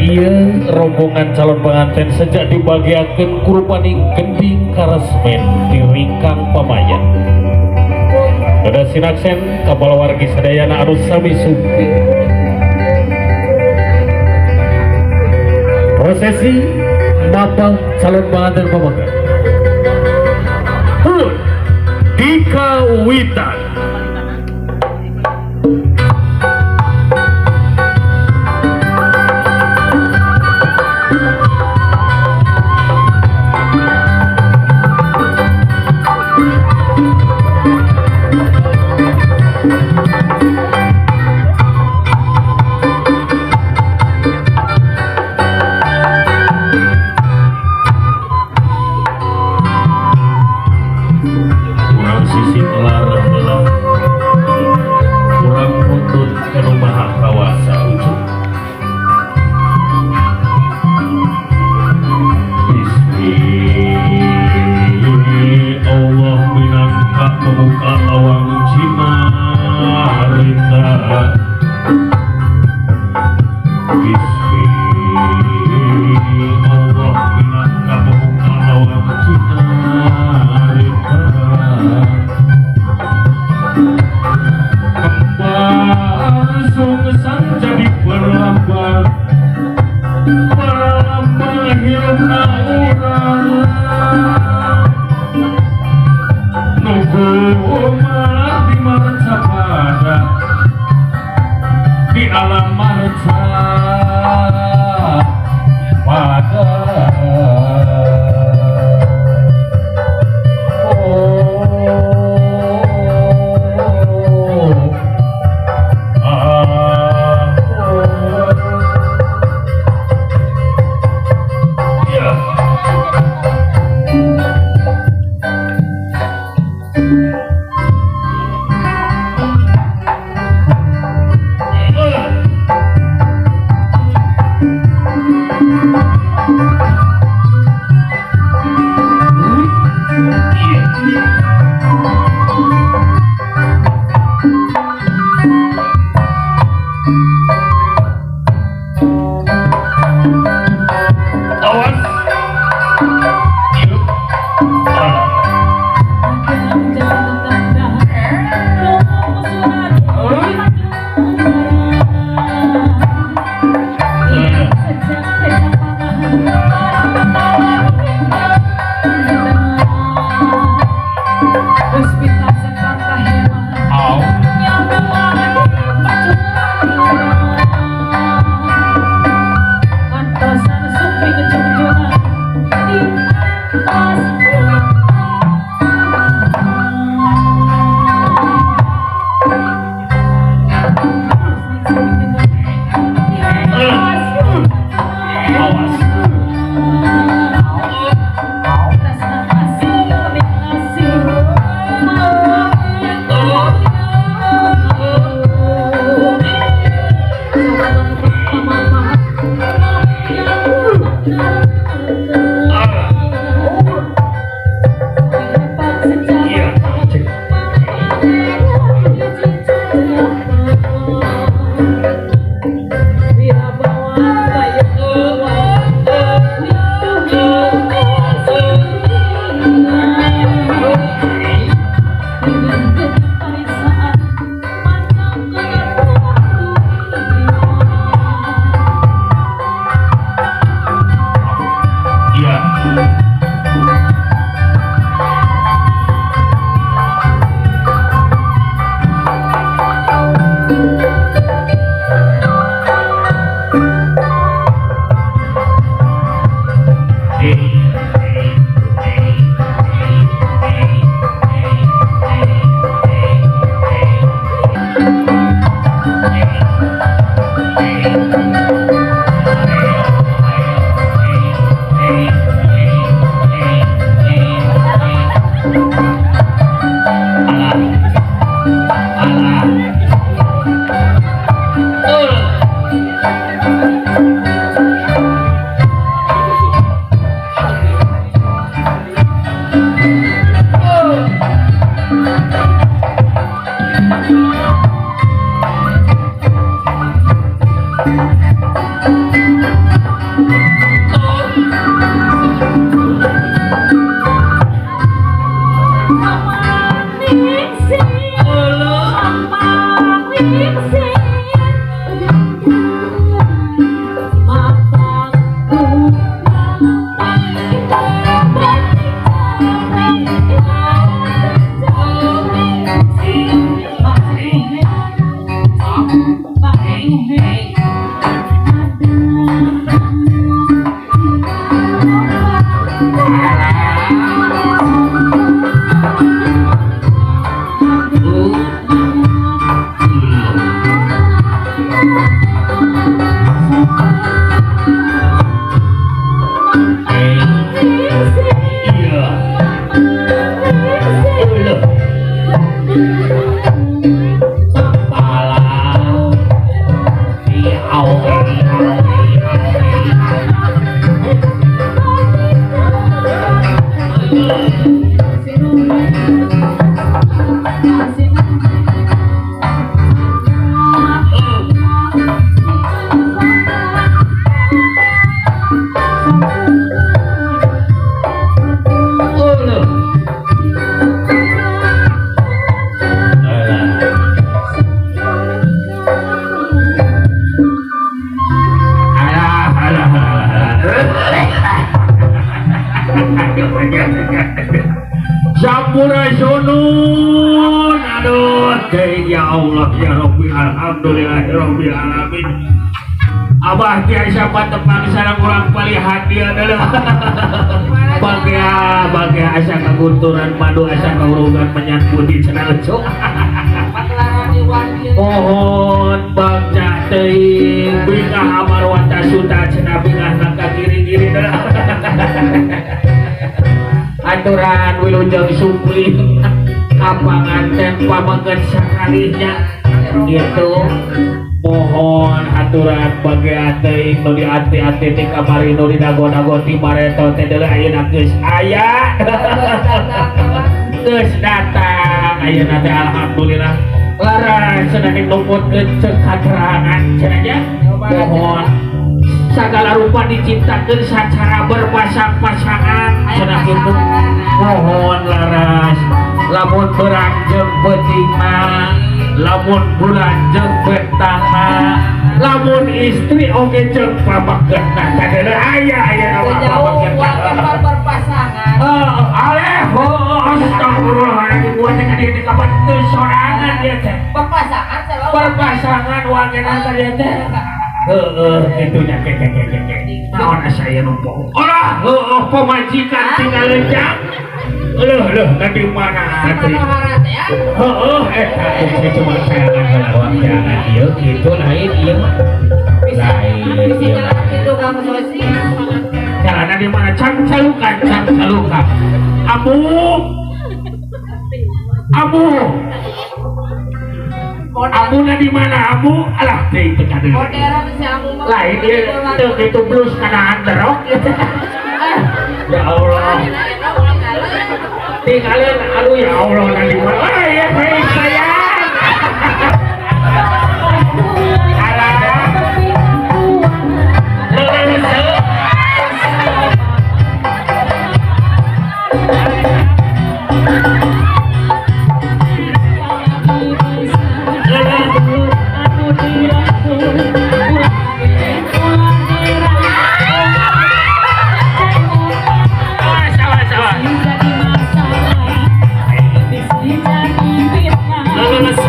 Ieu rombongan calon pengantin sejak dibagiakeun kurupaning gending karesmen di ringkang pamayan. Ada sinaksen kapal wargi sadayana anu sami sumping. Prosesi mapal calon pengantin pamegat pun dikawitan. Kurang sisi kelar heula, kurang nuntut kanu maha kawasa ujung. Bismi Allah minangka pembuka lawang Cina harita. Bismi Allah minangka pembuka lawang Cina harita. Kembang sungsan jadi berlambang, berlambang hirupna urang. Nunggu malah di marca pada, di alam marca pada. Oh, ah, oh. Ya. Awas. Yuk. Ah. Au. Awas. teh, ya Allah ya Rabbi, alhamdulillahirabbil alamin. Abah tiasa patepang sareng urang palihan dia adalah bagea bagea asa kagunturan madu asa kaurugan menyan budi cenah cuk. Mohon bagja teuing bingah amarwata suta cenah bingah na ka kiri-kiri. Aturan wilujeng sumping ka panganten pameget sakalinya gitu. Mohon aturan bagea teuing nu diati-ati ti kamari, nu didago-dago ti bareto teh, deuleu ayeuna geus aya, geus datang ayeuna teh, alhamdulillah. Leres cenah diluputkeun ceuk katerangan cenah nya. Mohon segala rupa diciptakeun secara berpasang-pasangan cenah kitu. Mohon leres, lamun berang jeung peuting mah, lamun bulan jeung bentang mah, lamun istri oge jeung pamegetna teh aya aya nama. Jauh wakil berpasangan. Oh, aleh, oh, astagfirullahaladzim, gua teh kadi di kapan teu sorangan dia teh. Berpasangan selalu. Berpasangan wagena tadi teh. Heeh, kitu nya ke ke ke ke ke. Naon asa aya nu poho. Olah, heueuh, pamajikan tinggal lencang. Leuh leuh, na di mana atuh? Manohara teh ya. Heeh, eta saya cuma sayangan heula wak jangan ieu kitu lain ieu mah. Lain Bisa ieu. jalan pintu kamu sosi. Carana di mana cang calukan cang calukan. Abu Abu Abu na di mana Abu? Alah teh itu kade. Modern si Abu mah. Lain dia teu kitu blus kana underok ieu teh. Ya Allah. Tinggalin, aduh ya Allah, na di mana? Ah ya baik sayang. Alah. Leuleus. Awas, awas, awas. Leuleus.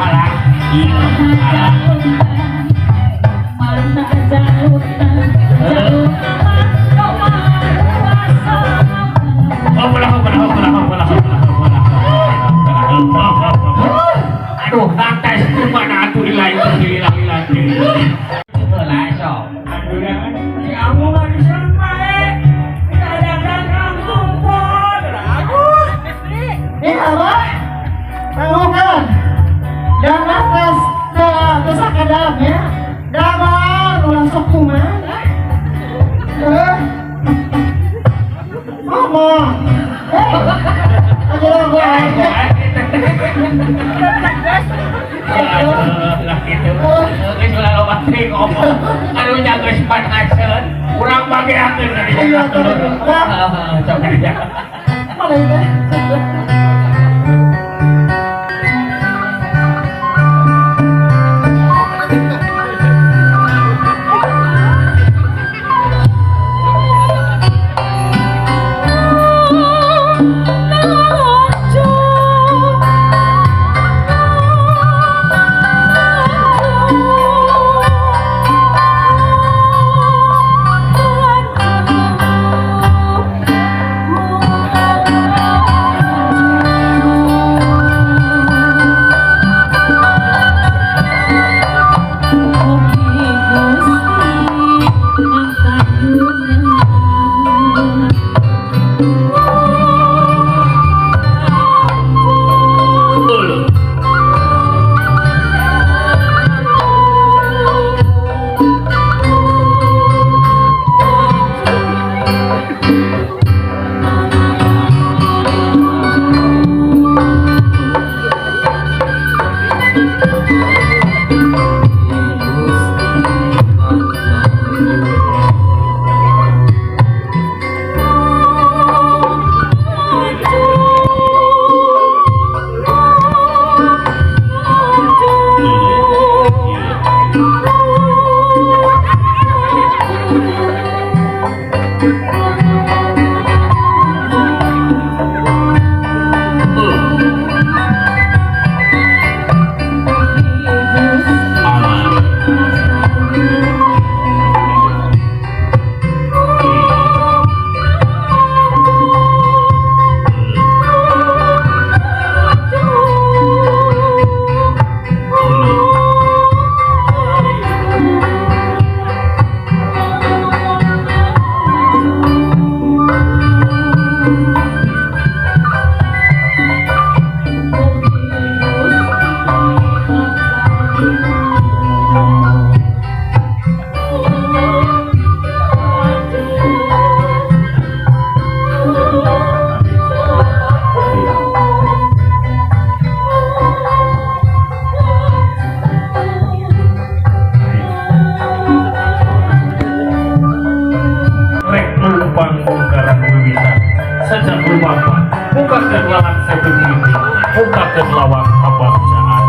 Alah, iya, alah. Oh, belah, belah, belah, belah, belah, belah, belah, belah. Aduh, lantas di mana atuh dilai dilai lagi. Heula sok. Si Abu mah diserang bae. Kadang-kadang sumpah. Eh, apa? Bangun. Jangan tes tes sakadap ya. Damar ulah sok kumaha. Eh. Mama. Eh. Aja gua aja. Aduh, lah gitu. Geus ulah loba teuing ngomong. Anu nya geus panaseun, urang bageakeun tadi. Iya, tuh. Heeh, sok aja. Mana itu? Oh. Bukakeun lawang kabagjaan.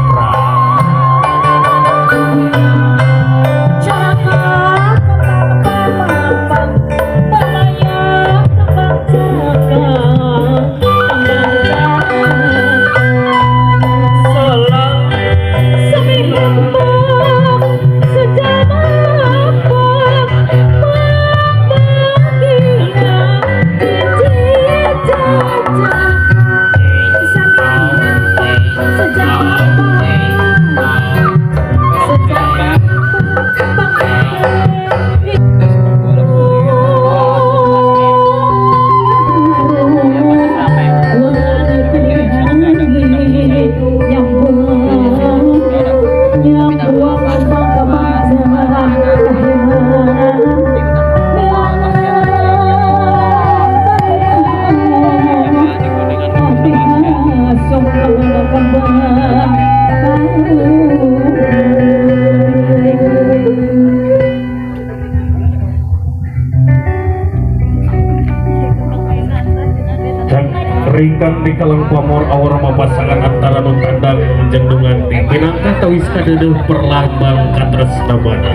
Ringkang di kalang pamor awar pasangan antara nu tandang jeung nu nganti pinangka tawis kadeudeuh perlambang katresnamana.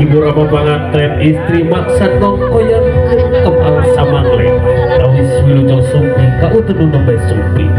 Ibu rama panganten istri maksad ngongkoyan kepal samangle tawis wilujeng sumping kautun nu nembe sumping.